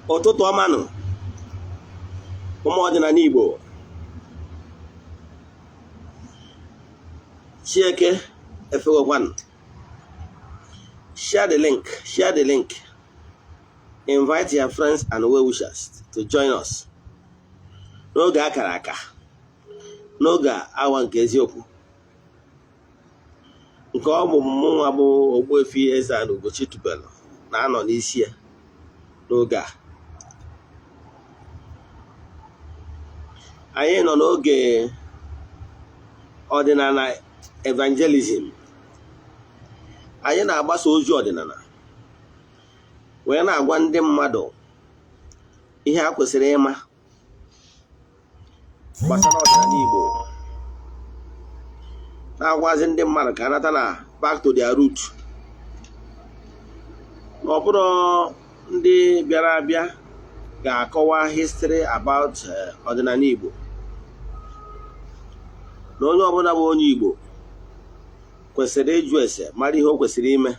Ụtụtụ ọma nụ, ụmụ ọdịnala Igbo. Chi eke efegokwanụ. Share the link, share the link. Invite your friends and well-wishers to join us n'oge akara aka, n'oge awa nke eziokwu, nke ọ bụ mụnwa bụ Ogbuefi Eze-Ana Ugochi tubelu na-anọ n'isi ya n'oge a. Anyị nọ n'oge ọdịnala evangelism. Anyị na-agbasa ozi ọdịnala wee na-agwa ndị mmadụ ihe ha kwesịrị ịma gbasara ọdịnala Igbo, na-agwazi ndị mmadụ ka anata na back to their root, na ọ bụrụ ndị bịara abịa ga-akọwa history about ọdịnala Igbo, na onye ọbụla bụ onye Igbo kwesịrị ịjụ ese, mara ihe o kwesịrị ime,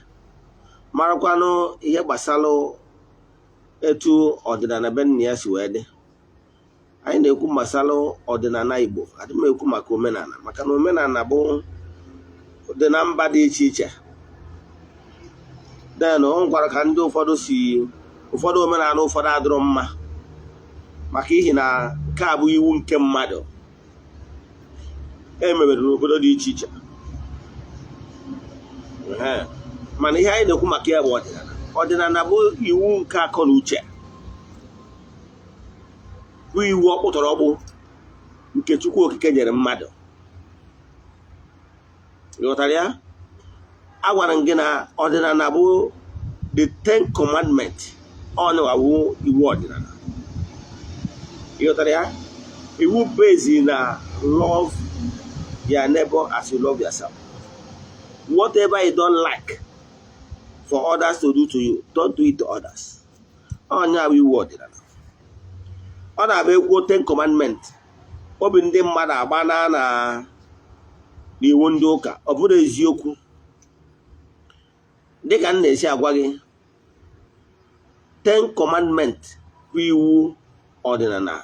marakwanụ ihe gbasara etu ọdịnala be nna ya si wee dị. Anyị na-ekwu gbasara ọdịnala Igbo, adị m ekwu maka omenala, maka na omenala bụ dị na mba dị iche iche. Then o nwekwara ka ndị ụfọdụ si ụfọdụ omenala ụfọdụ adịrọ mma, maka ihi na nke a bụ iwu nke mmadụ e mebere n'obodo dị iche iche. Mana ihe anyị na-ekwu maka ya bụ ọdịnala. Ọdịnala bụ iwu nke akọ na uche, bụ iwu ọkpụtọrọkpụ nke Chukwu Okike nyere mmadụ. Ịghọtara ya? Agwara m gị na ọdịnala bụ the Ten Commandment. Ọ na-awụ iwu ọdịnala. Ịghọtara ya? Iwu bezi na love your neighbor as you love yourself. Whatever you don't like for others to do to you, don't do it to others. Ọnya bụ iwu ọdịnala. Ọ na-abụ ekwuo Ten Commandment, obi ndị mmadụ agba na n'iwu ndị ụka. Ọ bụrụ eziokwu, dịka m na-esi agwa gị, Ten Commandment bụ iwu ọdịnala,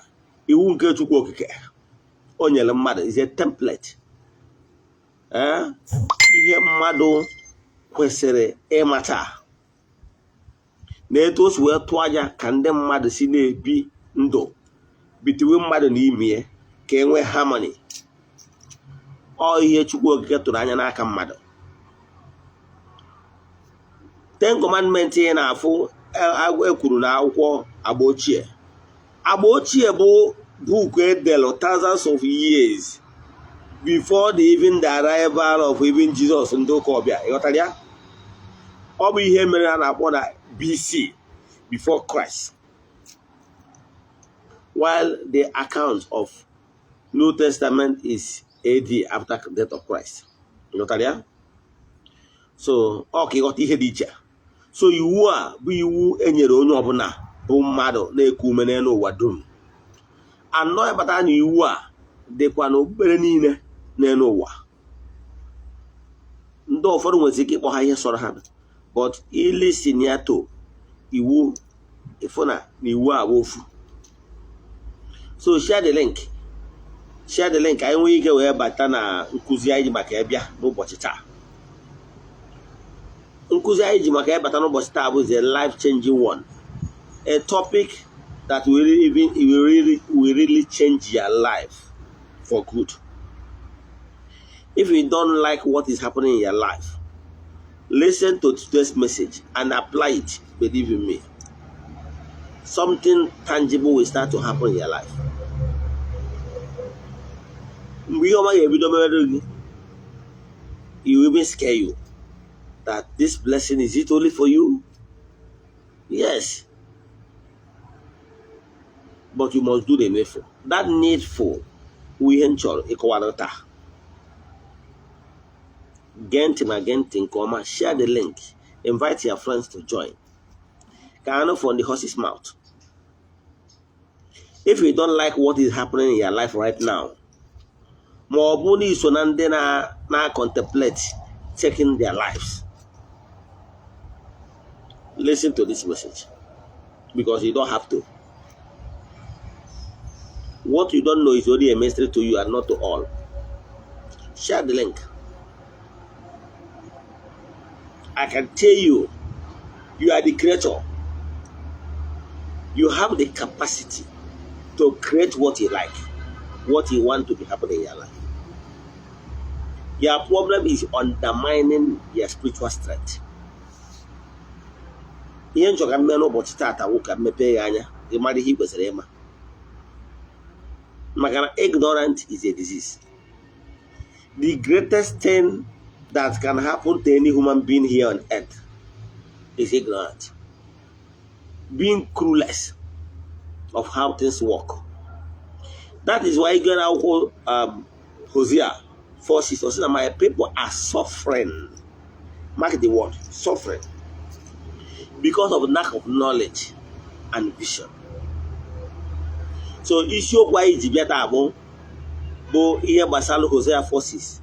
iwu nke Chukwu Okike o nyere mmadụ, is a template, ihe mmadụ kwesịrị ịmata na etu o si wee tụọ anya ka ndị mmadụ si na-ebi ndụ between mmadụ na ime ka e nwee harmony. Ọ ihe Chukwu Okike tụrụ anya n'aka mmadụ. Ten Commandment ị na-afụ ekwuru na akwụkwọ agba ochie, agba ochie bụ book edelu thousands of years before the even the arrival of even Jesus. Ndị ụka ọbịa, ịghọtara ya? Ọ bụ ihe mere a na-akpọ na BC, before Christ, while the account of New Testament is AD, after death of Christ. Ịghọtara ya? So ọ ka ịghọta ihe dị iche. So iwu a bụ iwu enyere onye ọbụla bụ mmadụ na-eku ume n'elu ụwa dum. Anọ ịbata na iwu a dịkwa n'okpukpere niile n'elu ụwa. Ndị ụfọdụ nwere ike ịkpọ ha ihe sọrọ ha, but ilisten ya to iwu, ịfụ na iwu a bụ ofu. So share the link, share the link, anyị nwee ike wee bata na nkụzi anyị ji maka ịbịa n'ụbọchị taa. Nkụzi anyị ji maka ịbata n'ụbọchị taa bụ a life changing one, a topic that will really change your life for good. If you don't like what is happening in your life, listen to today's message and apply it. Believe in me, something tangible will start to happen in your life. Mgbe ihe ọma ga-ebido mewere gị, it will even scare you that this blessing, is it only for you? Yes, but you must do the needful. That needful bụ ihe m chọrọ ịkọwara taa. Gee ntị, ma gee ntị nke ọma. Share the link, invite your friends to join, ka anụ from the horse's mouth. If you don't like what is happening in your life right now, ma ọ bụ na iso na ndị na contemplate taking their lives. Listen to this message because you don't have to. What you don't know is only a mystery to you and not to all. Share the link. I can tell you, you are the creator. You have the capacity to create what you like, what you want to be happening in your life. Your problem is undermining your spiritual strength. Ihe nchọ ka m mee n'ụbọchị taata wụ ka m mepee ya anya, ị mara ihe ị kwesịrị ịma, maka na ignorant is a disease. The greatest thing that can happen to any human being here on earth is ignorant, being clueless of how things work. That is why ị akwụkwọ Hosea 4:6, ọ sị na my people are suffering, mark the word suffering, because of lack of knowledge and vision. So isiokwu anyị ji bịa taa bụ ihe gbasara Hosea 4:6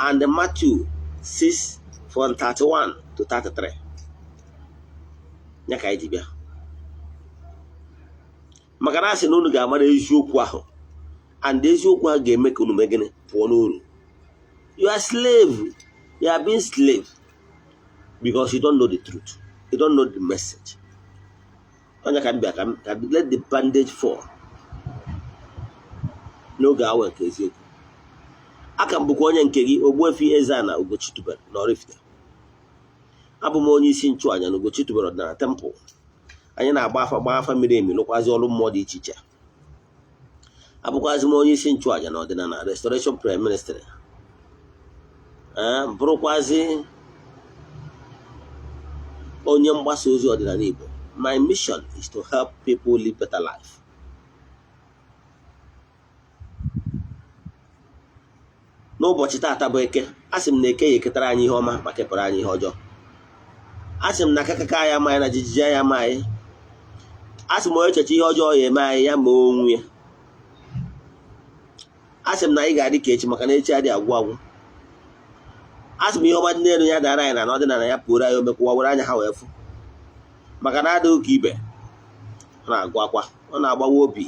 and Matthew 6 from 31 to 33. Ya ka anyị ji bịa, maka na asị na unu ga-amara eziokwu ahụ, and eziokwu ahụ ga-eme ka unu mee gịnị? Pụọ n'uru. You are slave. You are being slave because you don't know the truth, you don't know the message. Onye ka m bịa ka let the bandage fall n'oge awa nke eziokwu. Aka m bụkwa onye nke gị, Ogbuefi Eze-Ana Ugochi tubelu na Oraifite. Abụ m onye isi nchụàjà na Ugochi tubelu ọdịnala temple. Anyị na-agba afa, gba afa miri emi, lụkwazi ọrụ mmụọ dị iche iche. Abụkwazi m onye isi nchụàjà na ọdịnala Restoration Prayer Ministry, ee, bụrụkwazi onye mgbasa ozi ọdịnala Igbo. My mission is to help people live better life. N'ụbọchị taata bụ Eke, a sị m na Eke ya eketara anyị ihe ọma ma kepụrụ anyị ihe ọjọọ. A sị m na akakaka anyị ama anyị, na jijiji anyị ama anyị. A sị m onye echeche ihe ọjọọ ya eme anyị, ya ma onwe ya. A sị m na anyị ga-adị ka echi, maka na echi adịghị agwụ agwụ. A sị m ihe ọma dị n'elu ya dara anyị, na n'ọdịnala ya pụrụ anyị omekwụwa were anya ha wee fụ, maka na adịghị ka ibe. Ọ na-agụ akwa, ọ na-agbawa obi.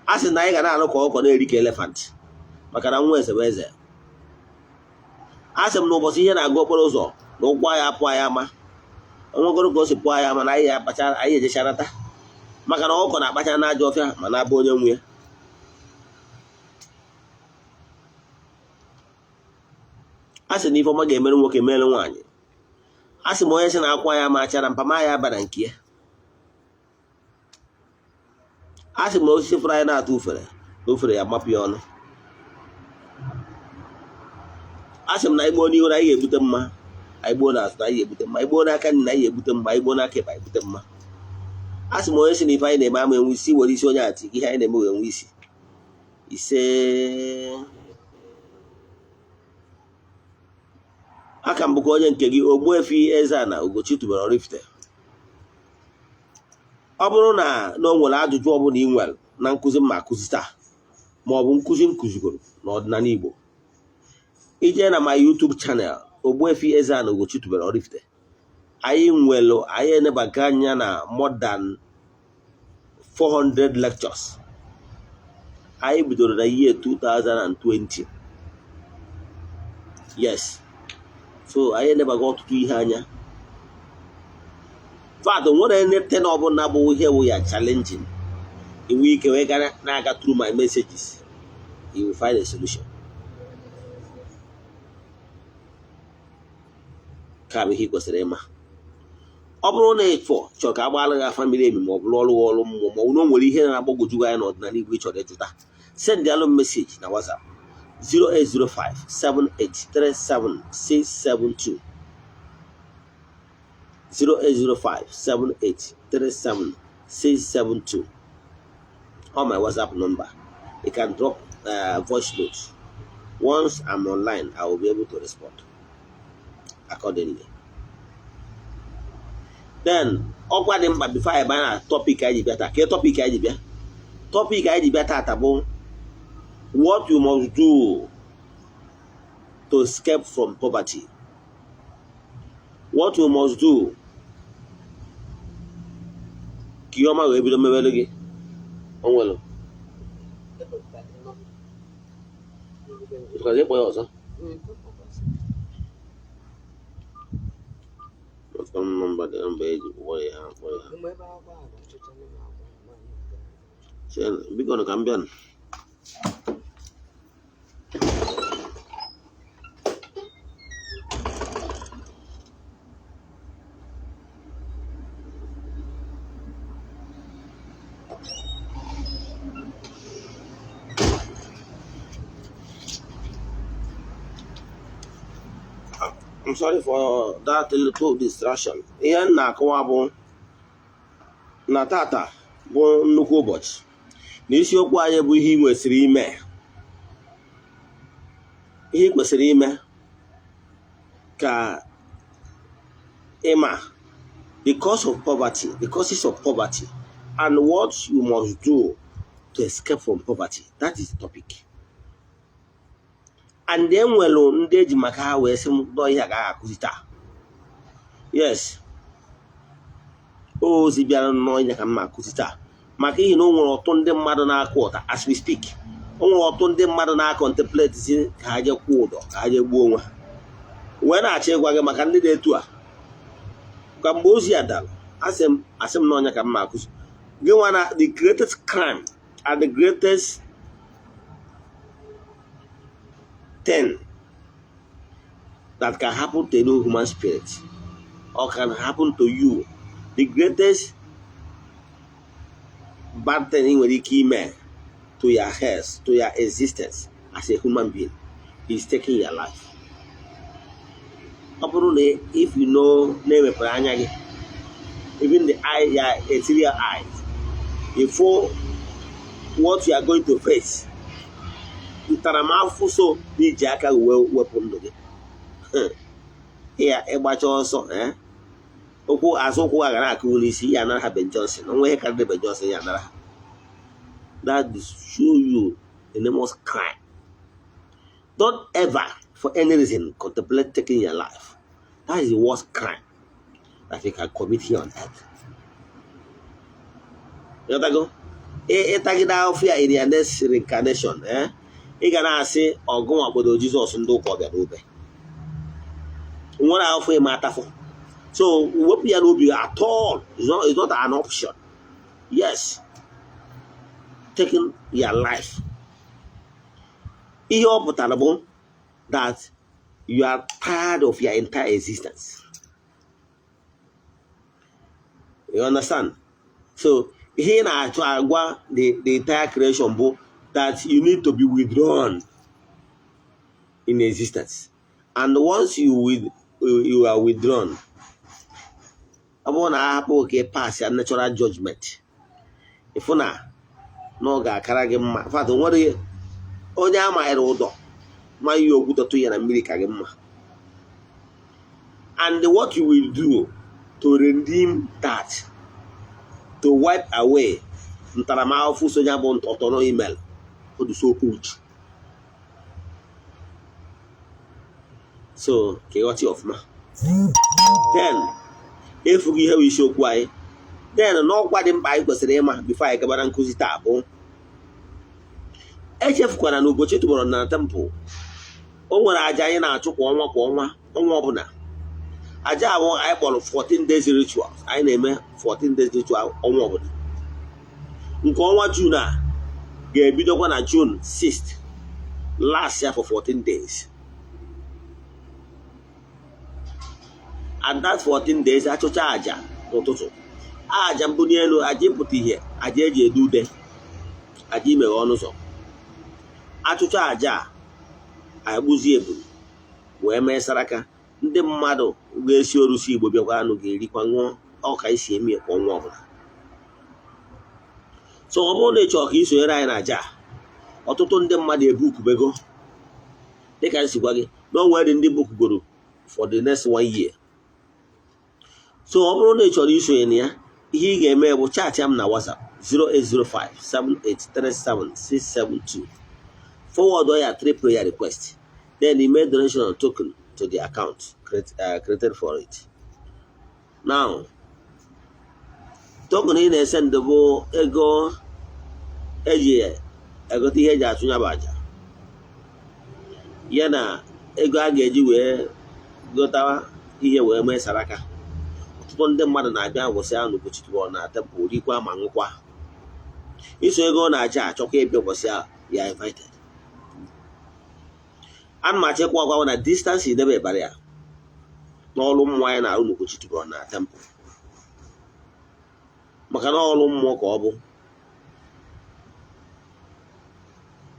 A sị na anyị ga na-alụ ka ọkọ na-eri ka elephant, maka na nwa eze bụ eze. A sị m na ụbọchị ihe na-agụ okporo ụzọ na ụkwụ anyị apụ anyị ama, onwegoro ka o si pụọ anyị ama, na anyị akpacha anyị ejecharata, maka na ọkọ na-akpacha n'ajọ ọfịa ma na-abụ onye nwe ya. A sị na ife ọma ga-emere nwoke, mere nwaanyị. A sị m onye sị na akwa ya ma achara mpama ya aba na nke ya. A sị m osisi fụrụ anyị na-atụ ufere na ufere ya mapụ ya ọnụ. A sị m na anyị gboo n'ihu na anyị ga-ebute mma, anyị gboo n'azụ na anyị ga-ebute mma, anyị gboo n'aka nri na anyị ga-ebute mma, anyị gboo n'aka ekpe anyị ebute mma. A sị m onye sị na ife anyị na-eme ama enwe isi, were isi onye atị ihe anyị na-eme wee nwe isi. Ise. Aka m bụkwa onye nke gị, Ogbuefi Eze-Ana Ugochi tubelu Oraifite. Ọ bụrụ na o nwere ajụjụ ọbụla ị nwere na nkụzi m ma akụzi taa, ma ọ bụ nkụzi m kụzigoro n'ọdịnala Igbo, ije na my YouTube channel, Ogbuefi Eze-Ana Ugochi tubelu Oraifite, anyị nwere, anyị enebaga anya na more than 400 lectures. Anyị bidoro na year 2020. Yes, so anyị enebaga ọtụtụ ihe anya. Fact, nwere anything ọbụla bụ ihe wụ ya challenging, inwe ike wee gara na-aga through my messages, you will find a solution. Ka bụ ihe ị kwesịrị ịma. Ọ bụrụ na ịfọ chọrọ ka agbaala gị afa miri emi, ma ọ bụ ọrụ ọrụ mmụọ, ma ọ bụ na o nwere ihe na-agbagwoju gị anya n'ọdịnala Igbo ị chọrọ ịjụta, send alụ message na WhatsApp 08057837672, 08057837672 on my WhatsApp number. You can drop voice note. Once I'm online, I will be able to respond accordingly. Then ọkwa dị mkpa before anyị banye na topic anyị ji bịa taa. Ke topic anyị ji bịa? Topic anyị ji bịa taata bụ what you must do to escape from poverty. What you must do ka ihe ọma wee bido mewere gị, o nwere ịkpọ ya ọzọ. Nọmba dị nọmba eji kpọọ ya, kpọọ ya. Biko ka m bịa. I'm sorry for that little distraction. Ihe m na-akọwa bụ na tata bụ nnukwu ụbọchị, na isiokwu anyị bụ ihe ị nwesịrị ime, ihe ị kwesịrị ime ka ịma the cause of poverty, the causes of poverty, and what you must do to escape from poverty. That is the topic. And enwere ndị eji maka ha wee sị m dọọ ihe a gaghị akụzi taa. Yes, ozi bịara nnọọ ihe ka m ma akụzi taa, maka ihi na o nwere ọtụ ndị mmadụ na-akụ ụta as we speak. O nwere ọtụ ndị mmadụ na-contemplate si ka ha jee kwụọ ụdọ, ka ha jee gbuo onwe ha. Wee na-achọ ịgwa gị maka ndị na-etu a, ka mgbe ozi ya dara, asị m na ọnya ka m ma akụzi gị nwa na the greatest crime and the greatest thing that can happen to any human spirit or can happen to you, the greatest bad thing ị nwere ike ime to your health, to your existence as a human being, is taking your life. Ọ bụrụ na if you know na-emepere anya gị, even the eye, your exterior eyes, before what you are going to face, ntaramahụhụ so n'iji aka wee wepụ ndụ gị ya, ịgbacha ọsọ, ụkwụ azụ ụkwụ a ga na-akụ n'isi ya, anara ha Ben Johnson, onwe ihe karịrị Ben Johnson ya anara ha. That is show you enormous crime. Don't ever for any reason contemplate taking your life. That is the worst crime that you can commit here on earth. Ịghọtago? Ịtagide ahụfụ ya in your next reincarnation, ị ga na-asị ọgụ nwakpodo Jizọs ndị ụka ọbịa n'obe nwere ahụfụ ịma atafụ. So wepụ ya n'obi at all. It's not an option. Yes, taking your life, ihe ọ pụtara bụ that you are tired of your entire existence. You understand? So ihe ị na-achọ agwa the entire creation bụ that you need to be withdrawn in existence, and once you are withdrawn, ọ bụrụ na a hapụ ka ị pass ya natural judgment, ịfụ na ọ ga-akara gị mma. In fact, nwere onye amaghịrị ụdọ ma ihe okwutọtụ ya na mmiri ka gị mma. And what you will do to redeem that, to wipe away ntaramahụhụ soja bụ ọtọnọ email ọ dị so huge. So ka ịghọta ya ọfụma. Then efughị ihe bụ isiokwu anyị. Then n'ọkwa dị mkpa anyị kwesịrị ịma before anyị gabara nkụzi taa bụ, echefukwara na ụbọchị tụbọrọ na temple, o nwere aja anyị na-achụ kwa ọnwa, kwa ọnwa, ọnwa ọbụla. Aja ahụ anyị kpọrọ 14 days rituals. Anyị na-eme 14 days ritual ọnwa ọbụla. Nke ọnwa June a ga-ebidokwa na June 6th, last ya for 14 days. And that 14 days, achụcha aja n'ụtụtụ, aja mbuli elu, aja ịpụta ihe, aja eji edu ude, aja imeghe ọnụ ụzọ. Achụcha aja a, agbụzi ebulu wee mee saraka. Ndị mmadụ ga-esi orusi Igbo bịakwa anụ ga-erikwa ṅụọ ọka isi emi kwa ọnwa ọbụla. So ọ bụrụ na ị chọrọ ka ị sonyere anyị na aja a, ọtụtụ ndị mmadụ ebukubego, dịka m si gwa gị na o nwere ndị bukugoro for the next one year. So ọ bụrụ na ị chọrọ isonye na ya, ihe ị ga-eme bụ chat m na WhatsApp 0805 7837672, forward ya three prayer request, then you make donation token to the account created for it. Now, token ị na-esend bụ ego eji egote ihe eji achụ ya bụ aja, ya na ego a ga-eji wee gota ihe wee mee saraka. Ọtụtụ ndị mmadụ na-abịa ụbọchị ahụ n'Ugochi tubelu na temple, rikwa ma ṅụkwa. Iso ego na-aja achọkwa ịbịa ụbọchị ahụ ya invited. Ana m achịkwa ọgwa na distance is never a barrier n'ọrụ mmụọ anyị na-arụ n'Ugochi tubelu na temple, maka na ọrụ mmụọ ka ọ bụ.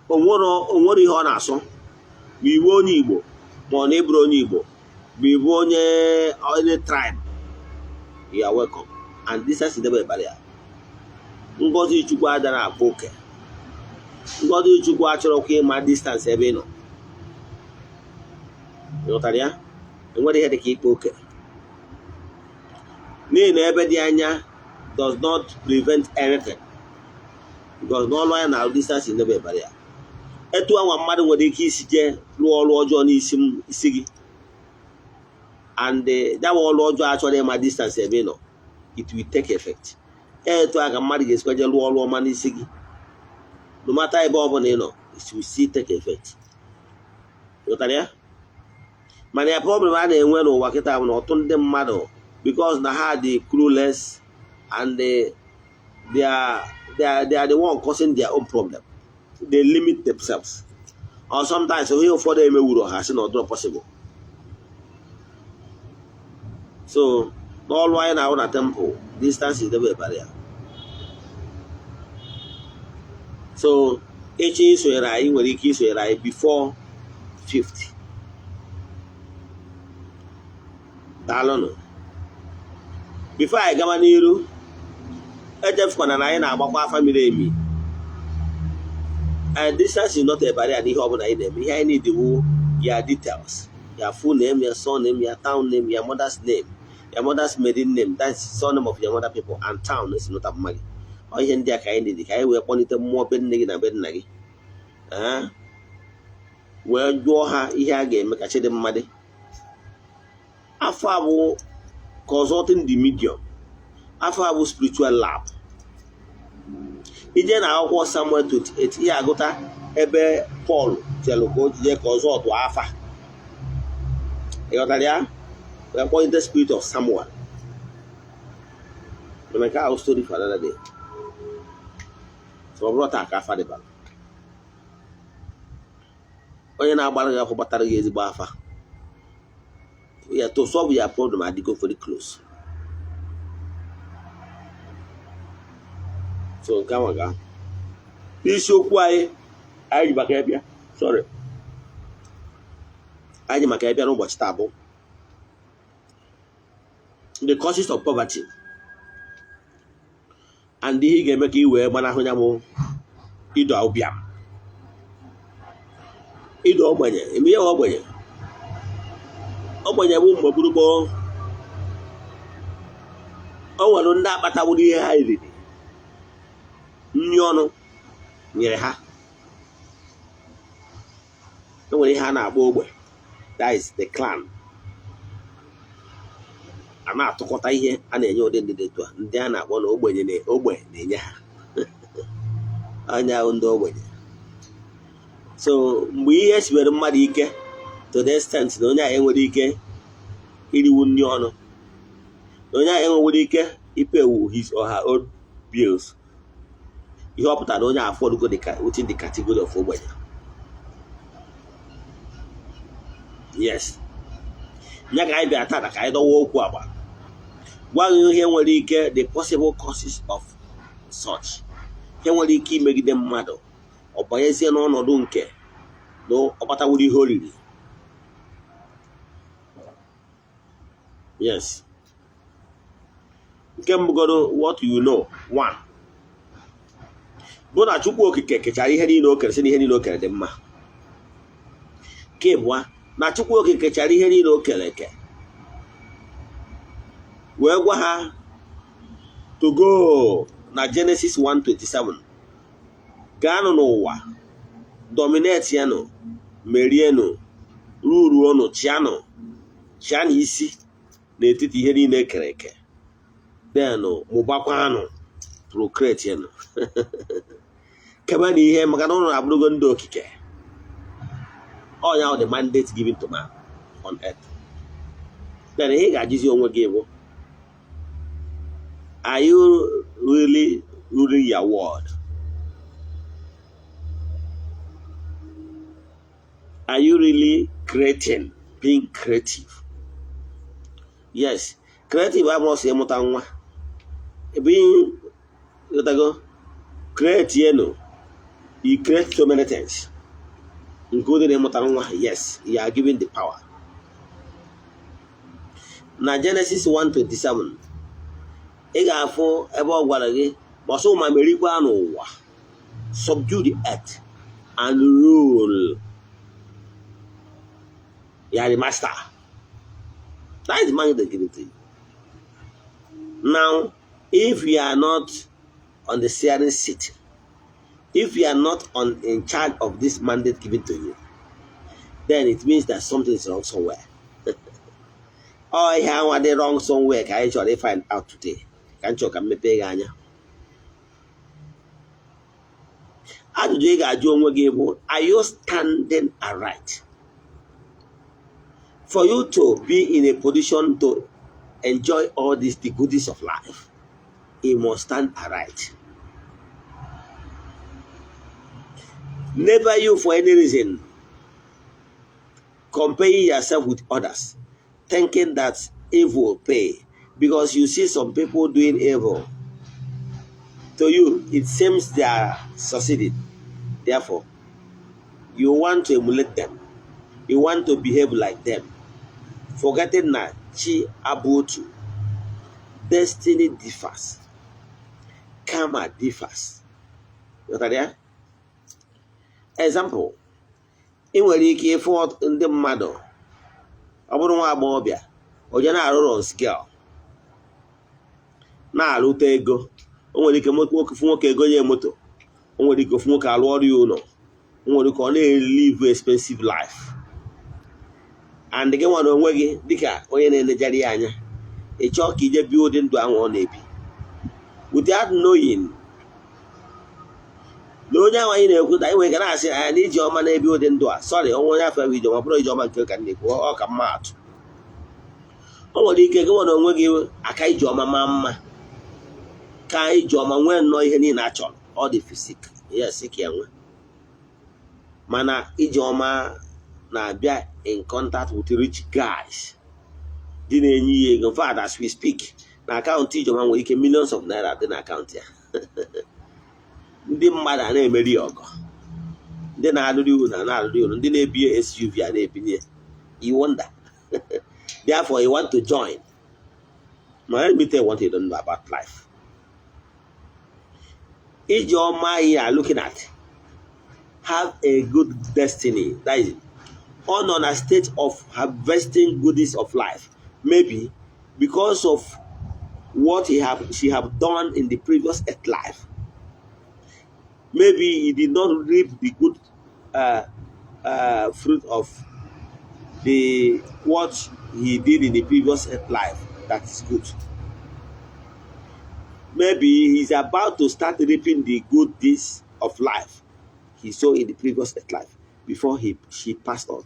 Onwere ihe ọ na-asọ ma iwu onye Igbo, ma ọ na ịbụrụ onye Igbo, ma ịbụ onye any tribe, you are welcome, and distance is never a barrier. Ngozi Chukwu adara akpa oke. Ngozi Chukwu achọrọkwa ịma distance ebe ị nọ. Ịghọtara ya? Enwere ihe dịka ịkpa oke, n'ihi na ebe dị anya does not prevent anything, because n'ọlụ anya na distance is never a barrier. Etu anwa mmadụ nwere ike isi jee rụọ ọrụ ọjọọ n'isi isi gị, and ya bụ ọrụ ọjọọ achọrọ ịma distance ebe ị nọ, it will take effect. Etu a ka mmadụ ga-esikwa jee rụọ ọrụ ọma n'isi gị, no matter ebe ọ bụla ị nọ, it will still take effect. Ghọtara ya? Mana ya, problem a na-enwe n'ụwa kịta bụ na ọtụtụ ndị mmadụ, because na ha dị clueless and they are the one causing their own problem. They limit themselves, or sometimes ihe ụfọdụ emewuro ha sị na ọ dịrọ possible. So n'ọlụ anyị na-ahụ na temple, distance is never a barrier. So ịchọ isonyere anyị, nwere ike isonyere anyị before 50. Daalụnụ. Before anyị gaba n'iru, echefukwana na anyị na-agbakwa afa miri emi, and distance is not a barrier n'ihe ọbụla anyị na-eme. Ihe anyị need wu your details: your full name, your surname, your town name, your mother's name, your mother's maiden name, that's surname of your mother people, and town esi nụta mma gị. Ọ ihe ndị a ka anyị need ka anyị wee kpọlite mmụọ be nne gị na be nna gị, wee jụọ ha ihe a ga-eme ka chidimma dị. Afa a bụ consulting the medium. Afa a bụ spiritual lab. Ije na akwụkwọ Samuel 28, ihe agụta ebe Pọl jelu ka o jije ka ọzọ tụọ afa. Ịghọtara ya? Wee kpọlite spirit of Samuel. Mana nke ahụ, story for another day. So ọ bụrụ taa ka afa dịbara, onye na-agbara gị akwụ gbatara gị ezigbo afa ya to solve your problem adịgo very close. So nke ahụ ga n'isiokwu anyị anyị ji maka ịbịa, sorry, anyị ji maka ịbịa n'ụbọchị taa bụ the causes of poverty and ihe ị ga-eme ka ị wee gbanahụ ya bụ ịdọ ụbịam, ịdọ ogbenye. Eme ihe ogbenye. Ogbenye bụ mgbe gburugburu o nwere ndị akpatawuru ihe ha riri nri ọnụ nyere ha. E nwere ihe a na-akpọ ogbe, that is the clan. A na-atụkọta ihe a na-enye ụdị ndị dị etu a, ndị a na-akpọ na ogbenye na ogbe na-enye ha anya ahụ, ndị ogbenye. So mgbe ihe siwere mmadụ ike to the extent na onye ahụ enwere ike iriwu nri ọnụ, na onye ahụ enwere ike ipewu his or her own bills, ihe ọ pụtara na onye afọdụgo within the category of ogbenye. Yes, ya ka anyị bịara taa ka anyị dọwa okwu agba, gwa gị ihe nwere ike, the possible causes of such, ihe nwere ike imegide mmadụ ọ banyezie n'ọnọdụ nke na ọ kpatawuru ihe o riri. Yes, nke mbụgoro, what you know, one bụ na Chukwu Okike kechara ihe niile o kere, sị na ihe niile o kere dị mma. Nke ịbụa, na Chukwu Okike kechara ihe niile o kere eke wee gwa ha to go na Genesis 1:27, gaanụ n'ụwa, dominate ya nụ, merienụ, ruruonụ, chịanụ, chịanụ isi n'etiti ihe niile ekere eke. Then mụbakwanụ, procreate nụ, kebe na ihe, maka na ụnụ abụrụgo ndị okike. Ọ ya the mandate given to man on earth. Then ihe ị ga-ajụzi onwe gị bụ, are you really ruling your world? Are you really creating, being creative? Yes, creative abụrụ sọ ịmụta nwa. Being ịghọtago, create yenu, you create so many things, including ịmụta nwa. Yes, you are given the power. Na Genesis 1:27, ị ga-afụ ebe ọ gwara gị gbọsọ ma merikwa n'ụwa, subdue the earth and rule. You are the master. That is the mandate given to you. Now, if you are not on the steering seat, if you are not on in charge of this mandate given to you, then it means that something is wrong somewhere. Ọ ihe anwa dị wrong somewhere ka anyị chọrọ find out today. Ka m chọrọ ka m mepee gị anya. Ajụjụ ị ga-ajụ onwe gị bụ, are you standing aright? For you to be in a position to enjoy all these the goodies of life, you must stand aright. Never you for any reason comparing yourself with others, thinking that evil pay, because you see some people doing evil. To you, it seems they are succeeding. Therefore, you want to emulate them. You want to behave like them. Forgetting that chi abụ otu, destiny differs, karma differs. Ghọtara ya? Example, ị nwere ike ịfụ ndị mmadụ, ọ bụrụ nwa agbọghọbịa, onye na-arụ runs girl, na-arụta ego. O nwere ike nwoke fụ nwoke ego nye moto, o nwere ike ofu nwoke alụ ọrụ ya ụlọ, o nwere ike ọ na-elive expensive life. And gị nwa na onwe gị, dịka onye na-enejara ya anya, ị chọọ ka ije bie ụdị ndụ ahụ ọ na-ebi, without knowing na onye ahụ anyị na-ekwu na anyị nwere ike na-asị anya na Ijeọma na-ebi ụdị ndụ a. Sorry, onwe onye afọ bụ Ijeọma, bụrụ Ijeọma nke ka m na-ekwu, ọ ka mma atụ. O nwere ike gị nwa na onwe gị aka Ijeọma maa mma, ka Ijeọma nwee nnọọ ihe niile a chọrọ, ọ dị physique, yes, ka ya nwee, mana Ijeọma na-abịa in contact with rich guys dị na-enye ya ego. In fact, as we speak, na akaụntụ Ijeọma nwere ike millions of naira dị na akaụntụ ya. Ndị mmadụ a na-emeri ya ọgọ, ndị na-alụrị unu a na-alụrị unu, ndị na-ebinye SUV a na-ebinye. You wonder, therefore you want to join. Ma let me tell you what you don't know about life. Ijeọma you are looking at have a good destiny, that is, ọ nọ na state of harvesting goodies of life, maybe because of what he have she have done in the previous earth life. Maybe he did not reap the good fruit of the what he did in the previous earth life that is good. Maybe he's about to start reaping the good deeds of life he saw in the previous earth life before he she passed on.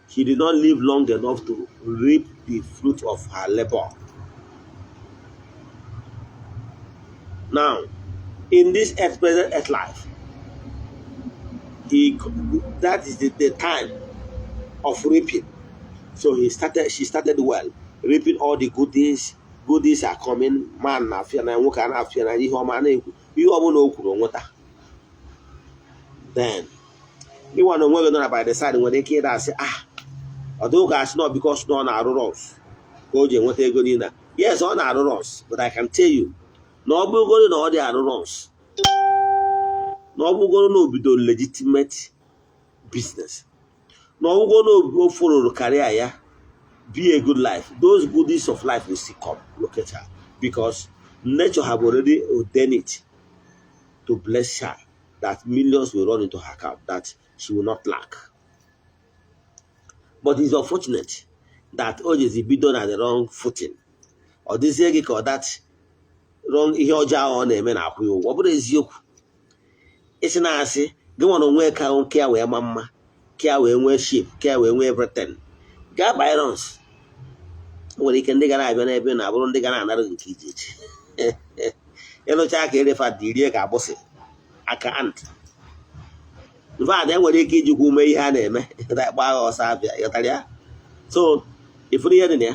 She did not live long enough to reap the fruit of her labor. Now, in this earth, present earth life, he that is the time of reaping. So he started, she started well, reaping all the goodies. Goodies are coming. Man na-afịa na nwoke a na-afịa na ihe ọma na-ekwu ihe ọbụla o kwuru nweta. Then ịnwa na onwe gị nọ na by the side nwere ike ịda asị, ah, ọ dịghị ka asị nọ because na ọ na-arụ runs ka o ji enweta ego niile. Yes, ọ na-arụ runs, but I can tell you na ọ bụrụgoro na ọ dị arụ runs, na ọ bụrụgoro na o bidoro legitimate business, na ọ bụrụgoro na o follow career ya, be a good life, those goodies of life will still come locate her, because nature have already ordained it to bless her, that millions will run into her account, that she will not lack. But it's unfortunate that o jezi bido na the wrong footing. Ọ dịzie gị ka ọ that wrong ihe ọjọọ ahụ ọ na-eme na-akwụ ya ụgwọ. Ọ bụrụ eziokwu, isi na-asị gị nwere onwe ka nke ya wee ma mma, ka ya wee nwee shape, ka ya wee nwee everything, gaa Byrons. O nwere ike ndị gara abịa n'ebe na-abụrụ ndị gara anara gị nke iji echi ịlụcha ka elephant rie ka agbụsị aka ant. In fact, enwere ike ijikwa ume ihe a na-eme gbaa ha ọsọ abịa. Ịghọtara ya? So ifuru ihe dị na ya.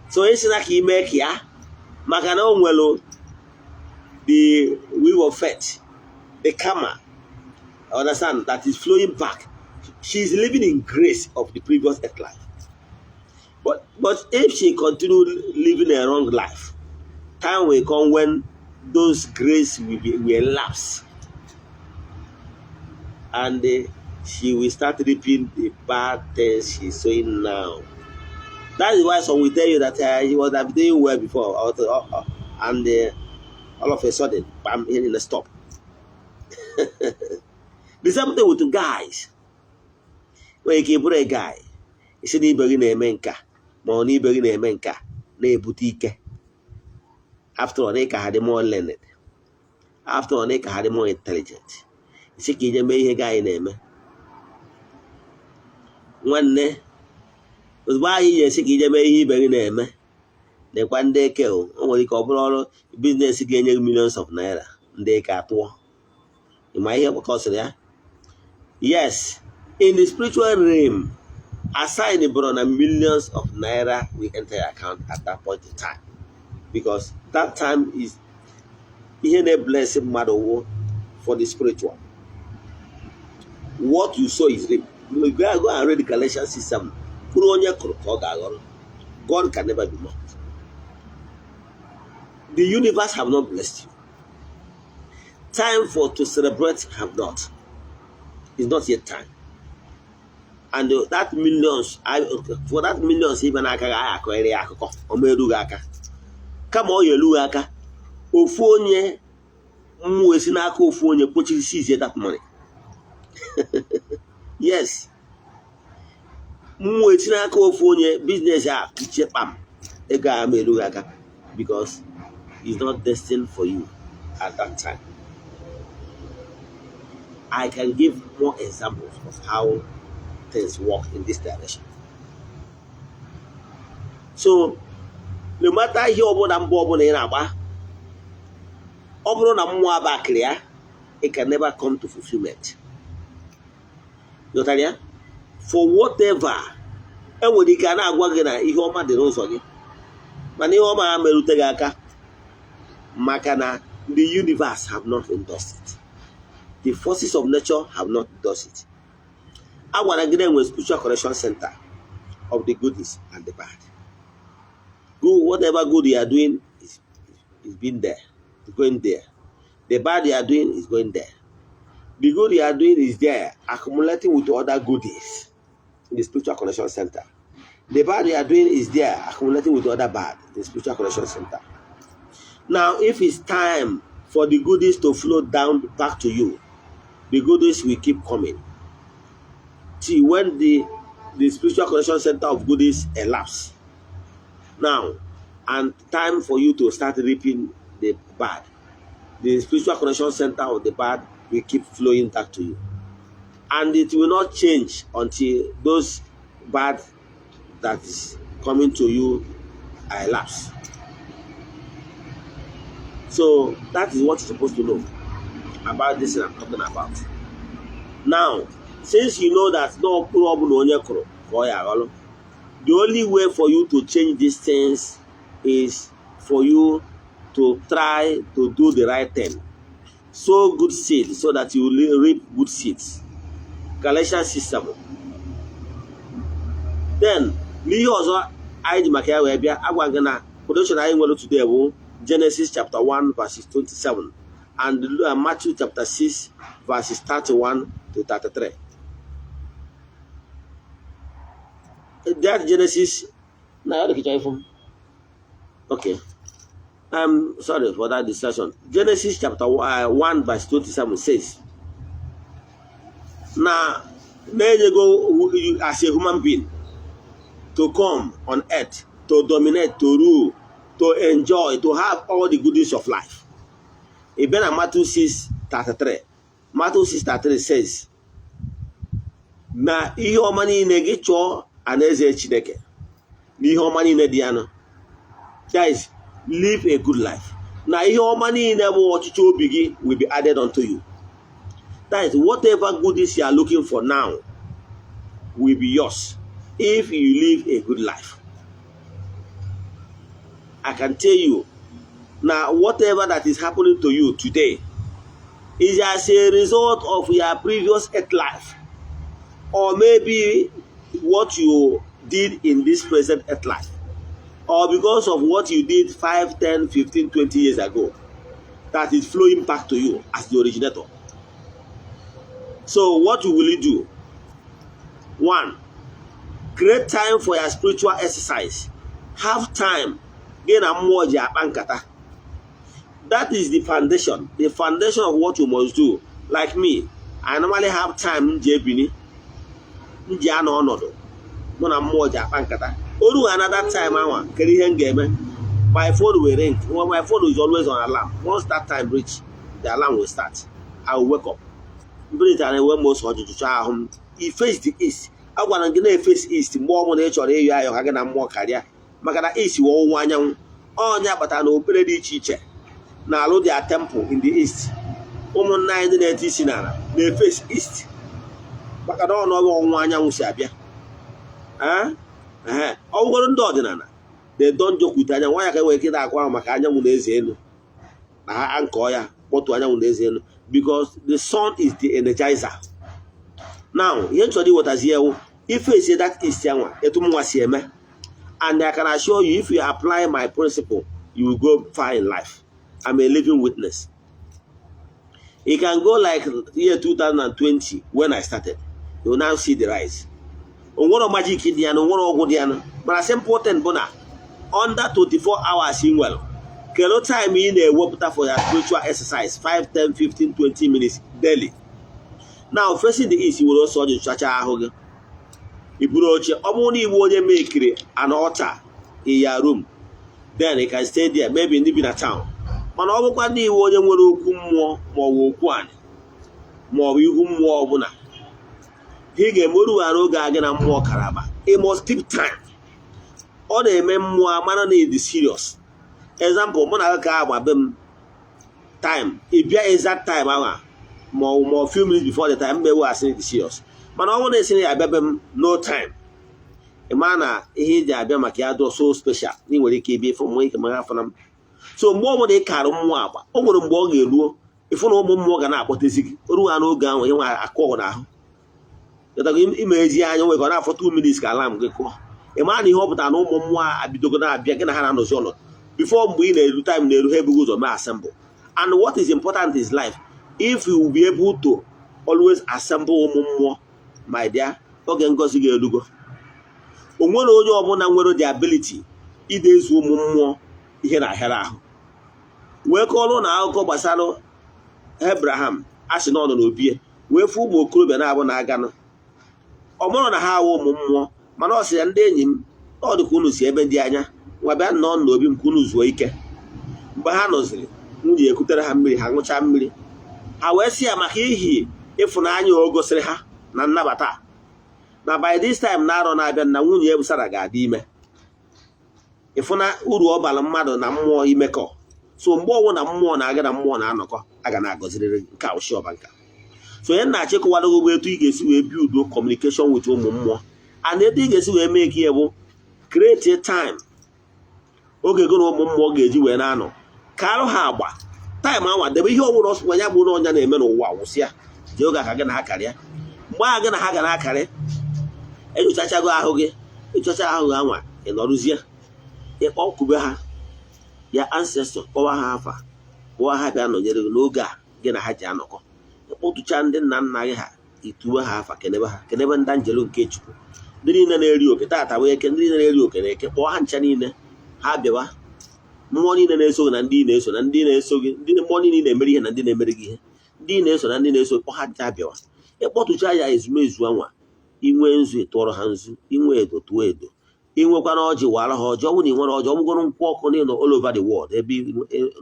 So isi na ka ime ka ya maka na o nwere the wheel of fate, the karma, understand, that is flowing back. She is living in grace of the previous earth life, but if she continue living a wrong life, time will come when those grace will lapse and she will start reaping the bad things she's sowing now. That is why some will tell you that he was doing well before, and all of a sudden, bam, here in the stop. The same thing with guys. Nwere ike ịbụrụ a guy, isi na ibe gị na-eme nka ma ọ na ibe gị na-eme nka na-ebute ike. After all, ka ha dị more learned. After all, ka ha dị more intelligent. Isi ka ije mee ihe gị na-eme. Nwanne, ozugbo ahụ ị ga-esi ka ije mee ihe ibe gị na-eme, nekwa ndị eke. O nwere ike ọ bụrụ ọrụ business ga-enye gị millions of naira, ndị eke atụọ. Ịma ihe kọsịrị ya? Yes, in the spiritual realm, assign bụrụ na millions of naira will enter your account at that point in time, because that time is ihe na-bless mmadụ wụ for the spiritual. What you sow is reap. Go and read Galatians 6:7. Mkpụrụ onye kụrụ ka ọ ga-aghọrọ. God can never be mocked. The universe have not blessed you. Time for to celebrate have not, it's not yet time. And that millions for that millions ịbịa n'aka gị, anyị akọrọ ya akụkọ ọma erughị aka, kama ọ ya erughị aka, ofu onye mmụọ esi n'aka ofu onye kpochiri seize that money. Yes, mmụọ esi n'aka ofu onye business a kpuchie kpam, ego a ma erughị aka, because it's not destined for you at that time. I can give more examples of how things work in this direction. So no matter ihe ọbụla, mbọ ọbụla ị na-agba, ọ bụrụ na mmụọ abakịrị ya, it can never come to fulfillment. Ghọtara ya? For whatever, enwere ike a na-agwa gị na ihe ọma dị n'ụzọ gị, mana ihe ọma ha merute gị aka maka na the universe have not endorsed it, the forces of nature have not endorsed it. A gwara gị na enwere spiritual correction center of the goodies and the bad. Good, whatever good you are doing is being there, is going there. The bad you are doing is going there. The good you are doing is there, accumulating with other goodies in the spiritual connection center. The bad you are doing is there, accumulating with other bad in the spiritual connection center. Now, if it's time for the goodies to flow down back to you, the goodies will keep coming till when the spiritual connection center of goodies elapse now and time for you to start reaping the bad, the spiritual connection center of the bad will keep flowing back to you, and it will not change until those bad that is coming to you are elapsed. So that is what you're supposed to know about this thing I'm talking about. Now, since you know that no mkpụrụ ọbụla onye kụrụ ka ọ ya aghọrọ, the only way for you to change these things is for you to try to do the right thing. Sow good seed so that you will reap good seeds. Galatians 6:7. Then n'ihe ọzọ anyị ji maka ya wee bịa, agwa gị na quotation anyị nwere today bụ Genesis chapter 1 verses 27 and Matthew chapter 6 verses 31 to 33. That Genesis na ya dịka ifu m. Okay. Sorry for that distraction. Genesis chapter 1 verse 27 says, na na-enyego you as a human being to come on earth to To dominate, to rule, to enjoy, to have all the goodies of life. Ị bịa na Matthew 6:33, Matthew 6:33 says na ihe ọma niile gị chọọ alaeze Chineke na ihe ọma niile dị ya nụ. That is, live a good life. Na ihe ọma niile bụ ọchịchọ obi gị will be added unto you. That is, whatever goodies you are looking for now will be yours if you live a good life. I can tell you now, whatever that is happening to you today is as a result of your previous earth life, or maybe what you did in this present earth life, or because of what you did 5, 10, 15, 20 years ago that is flowing back to you as the originator. So what will you do? One, create time for your spiritual exercise. Have time gị na mmụọ ji akpa nkata. That is the foundation of what you must do. Like me, I normally have time m ji ebini, m ji anọ ọnọdụ mụ na mmụọ ji akpa nkata. O ruo another time anwa, kedu ihe m ga-eme? My phone will ring. Well, my phone is always on alarm. Once that time reach, the alarm will start. I will wake up. Mbilite na-enwe m ose ọjụjụcha ahụ m, I face the east. A gwara m gị na-eface east mgbe ọ bụla ị chọrọ ịyọ ayọ ka gị na mmụọ karịa, maka na east wụ ọwụwa anyanwụ. Ọnya kpatara na okpukpere dị iche iche na-alụ their temple in the east. Ụmụnna anyị ndị na-ete isi n'ala na-eface east, maka na ọnụ ọwụwa anyanwụ si abịa. Ee, ọ bụgoro ndị ọdịnala, they don't joke with anyanwụ. Ya ka enwere ike ịna-akwa ahụ maka anyanwụ na-eze elu na ha nkọ ya kpọtụ anyanwụ na-eze elu, because the sun is the energizer. Now, ihe m chọrọ iwetazi ewu ife that east anwa etu mnwa si eme, and I can assure you, if you apply my principle, you will go far in life. I'm a living witness. It can go like year 2020 when I started. You will now see the rise. Onwere magic dị ya na onwere ọgwụ dị ya na, mana simple thing bụ na under 24 hours ị nwere, kedu time ị na-ewepụta for your spiritual exercise? 5, 10, 15, 20 minutes daily. Now, facing the east, were ọsọ ọjị chacha ahụ gị, i buru oche. Ọ bụrụ na iwu onye mekiri an altar in your room, then you can stay there, maybe ndị bi na town. Mana ọ bụkwa ndị iwu onye nwere okwu mmụọ, ma ọ bụ okwu anị, ma ọ bụ ihu mmụọ ọbụla, ị ga-eme orughara oge a gị na mmụọ karaba. You must keep time. Ọ na-eme mmụọ amara na ịdị serious. Example, mụ na gị ka agba be m time, ị bịa exact time ahụ, ma ọ few minutes before the time, mgbe asị dị serious. Mana ọ bụrụ na esi na ya abịa be m no time, ị maa na ihe iji abịa maka ya dị so special na ị nwere ike ịbịa ịfụ mmụọ ike mara afọ na m. So mgbe ọ bụla ị kara mmụọ agba, o nwere mgbe ọ ga-eruo, ịfụ na ụmụ mmụọ ga na-akpọtezi gị. O ruo ha n'oge ahụ, ịnwe akụ n'ahụ ime ezi anya nwere ka ọ na-afọ 2 minutes ka alarm gị kụọ. Ị mara na ihe ọ pụtara na ụmụ mmụọ abidogo na-abịa, gị na ha na-anọzi ọnọdụ. Before mgbe ị na-eru, time na-eru, ha ebughị ụzọ mee assemble. And what is important is life. If you will be able to always assemble ụmụ mmụọ, my dear, oge ngozi ga-erugo. O nwere onye ọbụla nwere the ability idezu ụmụ mmụọ ihe na-ahịara ahụ. Wee kọọrọ na akụkọ gbasara Abraham. A sị na ọ nọ n'obi wee fụ ụmụ okorobịa na-abụ na-aganụ. Ọ bụrụ na ha awụ ụmụ mmụọ, mana ọ sị ya, "Ndị enyi m, ọ dị ka unu si ebe dị anya nwa bịa nọọ n'obi m ka unu zuo ike." Mgbe ha nọziri, nwunye ekutere ha mmiri, ha ṅụchaa mmiri. Ha wee sị ya maka ihi ịfụnanya o gosiri ha na nnabata, na by this time na arọ na-abịa na nwunye ya bụ Sara ga-adị ime. Ịfụna uru ọ bara mmadụ na mmụọ imekọ. So mgbe ọnwụ na mmụọ na-aga na mmụọ na-anọkọ, a ga na-agọzirịrị nke a ụshi ọba nka. So onye na-achịkọwara gị bụ etu ị ga-esi wee build communication with ụmụ mmụọ, and etu ị ga-esi wee mee ka ihe bụ create a time oge gị na ụmụ mmụọ ga-eji wee na-anọ ka arụ ha agba time anwa. Debe ihe ọbụla ọsụkwa ya bụ na ọnya na-eme n'ụwa wụsịa, ji oge aka gị na ha karịa. Mgbe ahụ gị na ha ga na-akarị, enyochachago ahụ gị, enyochacha ahụ gị anwa, ị nọrụzie ịkpọkube ha, ya ancestor, kpọwa ha afa, kpọwa ha bịa nọnyere gị n'oge a gị na ha ji anọkọ. Ịkpọtụcha ndị nna nna gị ha, ituwe ha afa, kenebe ha, kenebe ndị njelu nke Chukwu, ndị niile na-eri oke tata wee eke, ndị niile na-eri oke na eke, kpọọ ha ncha niile ha bịawa. Mmụọ niile na-eso gị na ndị na-eso na ndị na-eso gị, ndị mmụọ niile na-emere ihe na ndị na-emere gị ihe, ndị na-eso na ndị na-eso, kpọ ha ncha bịawa. Ịkpọtụcha ya ezumezu anwa, inwe nzu, ịtụọrọ ha nzu, inwe edo, tụọ edo. Ị nwekwana ọjị, wara ha ọjị. Ọ bụrụ na ị nwere ọjị, ọ bụgoro nkwụ ọkụ niile all over the world, ebe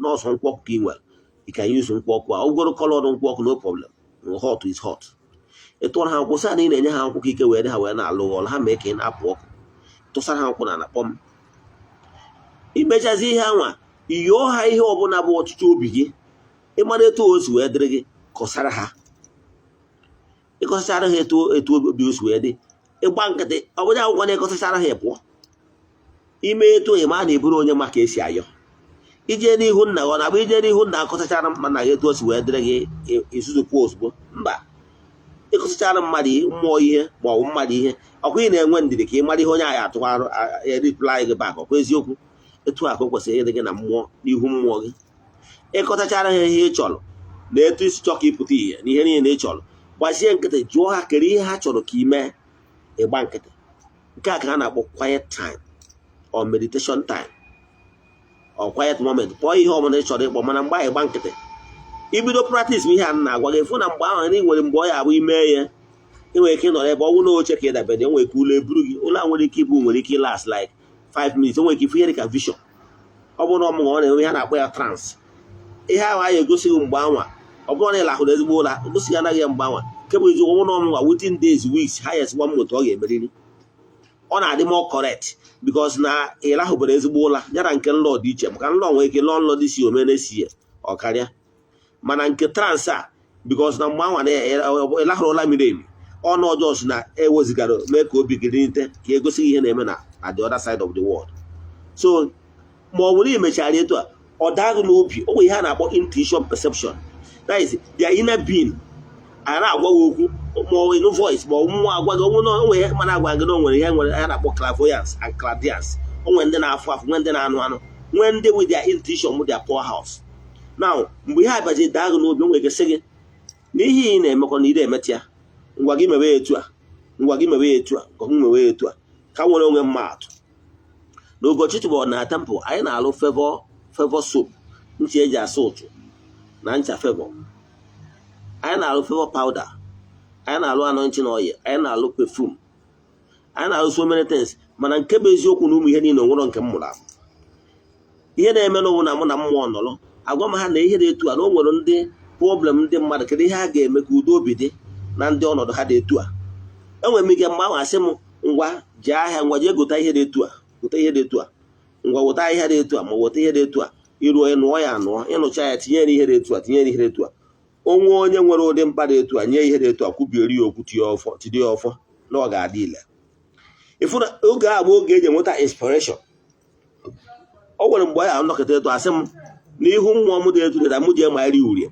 nọọsụ nkwụ ọkụ ka ị nwere, you can use nkwụ ọkụ a. Ọ bụgoro colour nkwụ ọkụ, no problem. Hot is hot. Ị tụọrọ ha nkwụ, sị na ị na-enye ha nkwụ ka ike wee dị ha wee na-alụ ọrụ ha, mee ka ị na-apụ ọkụ. Tụsara ha nkwụ na kpọm. Imechazi ihe anwa, yọọ ha ihe ọbụla bụ ọchịchị obi gị, ịmara etu o si wee dịrị gị. Kọsara ha, ịkọsachara ha etu obi o si wee dị, ịgba nkịtị. Ọ bụrụ akwụkwọ na ịkọsachara ha, pụọ. Ime etu ịma na eburu onye maka esi ayọ ije n'ihu nna gị, ọ na-abụ ije n'ihu nna, akọsachara mma na gị etu o si wee dịrị gị, izuzukwa ozugbo. Mba, ịkọsachara mmadụ mmụọ ihe ma ọ bụ mmadụ ihe, ọkwa ị na-enwe ndidi ka ị mara ihe onye ahụ atụgharụ reply gị back. Ọkwa eziokwu? Etu a ka o kwesịrị ịdị gị na mmụọ, n'ihu mmụọ gị. Ịkọtachara ha ihe ị chọrọ na etu isi chọọ ka ịpụta ihe na ihe niile ị chọrọ, gbazie nkịtị, jụọ ha kere ihe ha chọrọ ka ị mee. Ịgba nkịtị, nke a ka a na-akpọ quiet time or meditation time or quiet moment. Kpọọ ihe ọbụla ị chọrọ ịkpọ, mana mgbe ahụ ịgba nkịtị, ibido practice ihe a na-agwa gị, fụ na mgbe ahụ ị nwere mgbe ọ ya abụ ime ya, ị nwere ike ịnọrọ ebe ọ bụrụ na oche ka ị dabere, nwere ike ụlọ eburu gị. Ụlọ a nwere ike ịbụ, nwere ike last like 5 minutes. O nwere ike ifu ihe dị ka vision. Ọ bụrụ na ọmụnwa ọ na-enwe ihe a na-akpọ ya trance. Ihe ahụ anyị egosighị mgbe anwa, ọ bụrụ na ị lahụrụ ezigbo ụra, gosighị anaghị ya mgbe anwa. Nke bụ eziokwu, ọ bụrụ na ọmụnwa, within days, weeks, highest one month, ọ ga-emeriri. Ọ na-adị more correct because na ị lahụbara ezigbo ụra ya na nke nlọ dị iche, maka nlọ nwere ike lọọ nlọ dị si ome na-esi ya ọ karịa. Mana nke trance a, because na mgbe anwa na ị lahụrụ ụra miri emi, ọnụ ọjọọ si na ewezigara mee ka obi gị rite ka egosi gị ihe na-eme na at the other side of the world. So ma ọ bụrụ imechara etu a, ọ daghị n'obi. O nwere ihe a na-akpọ intuition, perception, that is their inner being a na-agwa gị okwu, ma ọ ịnụ voice, ma ọ mmụọ agwa gị onwe onwe ya. Mana agwa gị na o nwere ihe nwere a na-akpọ clairvoyance and clairaudience. O nwere ndị na-afụ afụ, nwee ndị na-anụ anụ, nwee ndị with their intuition with their powerhouse. Now, mgbe ihe abaji daa gị n'obi, o nwere ike sị gị na ihe ị na-emekọ na ị na-emetụ ya, ngwa gị mewe ya etu a, ngwa gị mewe ya etu a, ngwa gị mewe ya etu a. Ka nwere onwe mma atụ na Ugochi tubelu na temple anyị na-alụ favour soap, ncha eji asa ụtụ na ncha favour. Anyị na-alụ favour powder, anyị na-alụ anointing oil, anyị na-alụ perfume, anyị na-alụ so many things. Mana nke bụ eziokwu na ụmụ ihe niile onwere nke m mụrụ amụ. Ihe na-eme n'ụwụ na mụ na mmụọ nọrọ, agwa m ha na ihe dị etu a, na o nwere ndị problem, ndị mmadụ, kedu ihe a ga-eme ka udo obi dị na ndị ọnọdụ ha dị etu a. Enwere m ike mgbe ahụ asị m, ngwa, jee ahịa, ngwa, jee gota ihe dị etu a, gote ihe dị etu a, ngwa, weta ahịhịa dị etu a, ma weta ihe dị etu a. Iruo, ịnụọ ya, anụọ, ịnụcha ya, tinye ya ihe dị etu a, tinye ya ihe dị etu a. Onwe onye nwere ụdị mkpa dị etu a, nye ihe dị etu a, kwubieri ya okwu, tinye ọfọ, tinye ya ọfọ na ọ ga-adị ile. Ịfụ na oge a bụ oge eji enweta inspiration. O nwere mgbe ya nọkọta etu, asị m n'ihu mmụọ m dị etu dị m ji ma eri urie.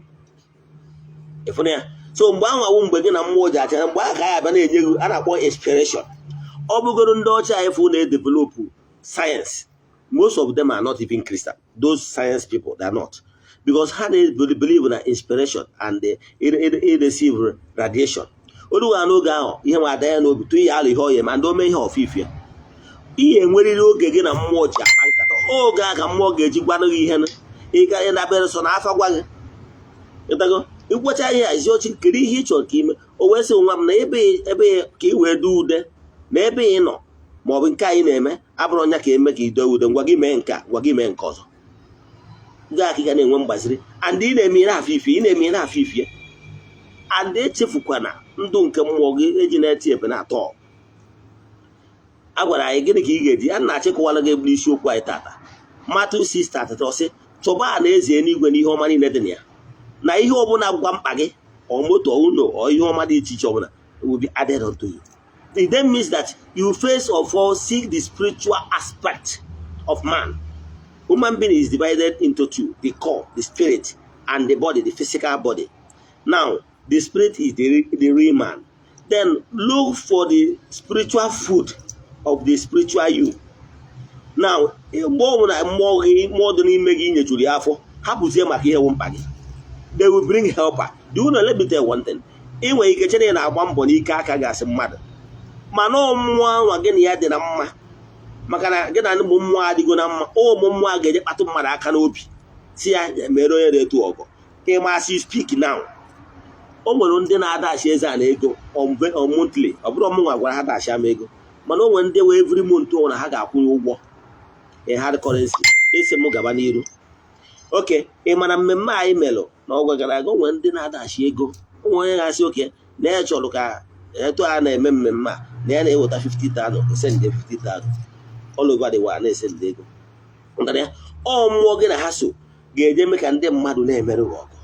Ịfụna ya? So mgbe ahụ awụ mgbe gị na mmụọ ji acha, mgbe ahụ ka ya abịa na-enye gị a na-akpọ inspiration. Ọ bụgoro ndị ọcha anyị fụ na-edevelop science, most of them are not even Christian. Those science people, they are not, because ha na-believe na inspiration and they receive radiation. Oluwa n'oge ahụ, ihe nwa ada ya n'obi tụ ihe alụ ihe ọya ma ndị ome ihe ọfịfịa. Ihe enwerịrị oge gị na mmụọ ji akpa nkata, oge a ka mmụọ ga-eji gwanụ gị ihe ị ịdabere so na afa gwa gị. Ịtago ikwecha ihe a ezi ochi, kedu ihe ị chọrọ ka ime? O wee sị, nwa m, na ebe ebe ka ị wee dee ude na ebe ị nọ, ma ọ bụ nke anyị na-eme abụrụ ọnya ka eme ka ị dee ude. Ngwa gị mee nke a, ngwa gị mee nke ọzọ. Ndị aka ị ga na-enwe mgbaziri and ị na-eme ihe na-afụ ife, ị na-eme ihe na-afụ ife. And echefukwana ndụ nke mmụọ gị eji na-eti epe na-atọ. A gwara anyị gịnị ka ị ga-eji a na-achịkọwara gị eburu isiokwu anyị tata, Matthew 6:33 sị, chọba na eze eluigwe na ihe ọma niile dị na ya, na ihe ọbụla gwa mkpa gị, ọ moto, ụlọ, ọ ihe ọma dị iche iche ọbụla, will be added unto you. It then means that you first of all seek the spiritual aspect of man. Human being is divided into two: the core, the spirit, and the body, the physical body. Now, the spirit is the real man. Then look for the spiritual food of the spiritual you. Now, mgbe ọ bụla mmụọ gị, mmụọ dị n'ime gị nyejuru ya afọ, hapụzie maka ihe wụ mkpa gị. They will bring helper. Do you know, let me tell you one thing. Ị nwere ike chere ị na-agba mbọ n'ike aka gasị mmadụ, mana mmụọ anwa gị na ya dị na mma, maka na gị na ndị mmụọ adịgo na mma. Ụmụ mmụọ a ga-eje kpatụ mmadụ aka n'obi si ya mere onye na-etu ọgọ. Ịmasị speak now. O nwere ndị na-adachi eze a na ego on monthly. Ọ bụrụ ọmụnwa gwara ha dachi ama ego, Mana o nwere ndị wee every month ọ na ha ga-akwụnye ụgwọ in hard currency. Esi m gaba n'iru. Oke ị mara mmemme anyị melụ n'ọgwa gara aga, o nwere ndị na-adachi ego. O nwere onye ga-asị oke na ya chọrọ ka etu a na-eme mmemme a na ya na-eweta 50,000, esende 50,000 all over the world, na-esende ego. Nghọtara ya? Ọ mmụọ gị na ha so ga-eje eme ka ndị mmadụ na-emerụ gị ọgụ.